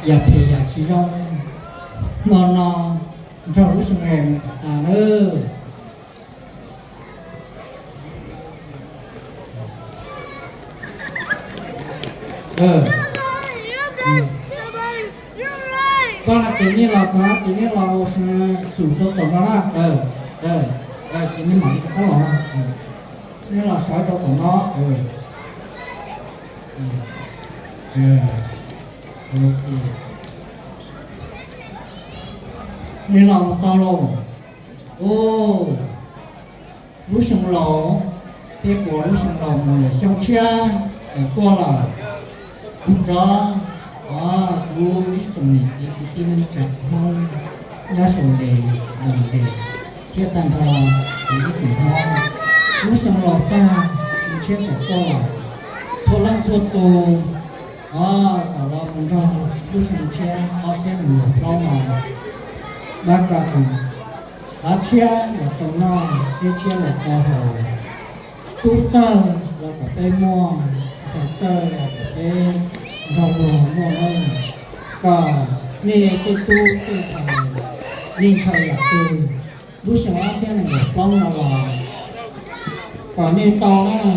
Yam phem yam tsis zoo, hmo no nrog lub xyoo laus mus kom tas nawb. Koj na, ces nej los, ces nej los xum rau tom no na. Ces nej mam li rov qab los, nej los sawv rau tom no. Nej los mus tau lauj? Lub xyoo laus, peb puas lub xyoo laus mus lawm, xyoo tshiab tuaj lawm. Kuv rov, kuv ib tsoom niam txiv kwv tij neej tsa Hmoob nyob sawv daws, thiab tag nrho kuv ib tsoom Hmoob, lub xyoo laus tag, xyoo tshiab tseem tuaj lawm. Txhua leej txhua tus, kom los mus nrog lub xyoo tshiab ob txhiab nees nkaum plaub no, npaj kom tus qav tshiab los tau noj, teb tshiab los tau haus, tub txawj los kom peb muaj, ntxhais txawj los kom peb nrog luag muaj nawb. Kom nej tej tub tej ntxhais, nej ntshaw yam twg, lub xyoo ob txhiab nees nkaum plaub no los kom nej tau na.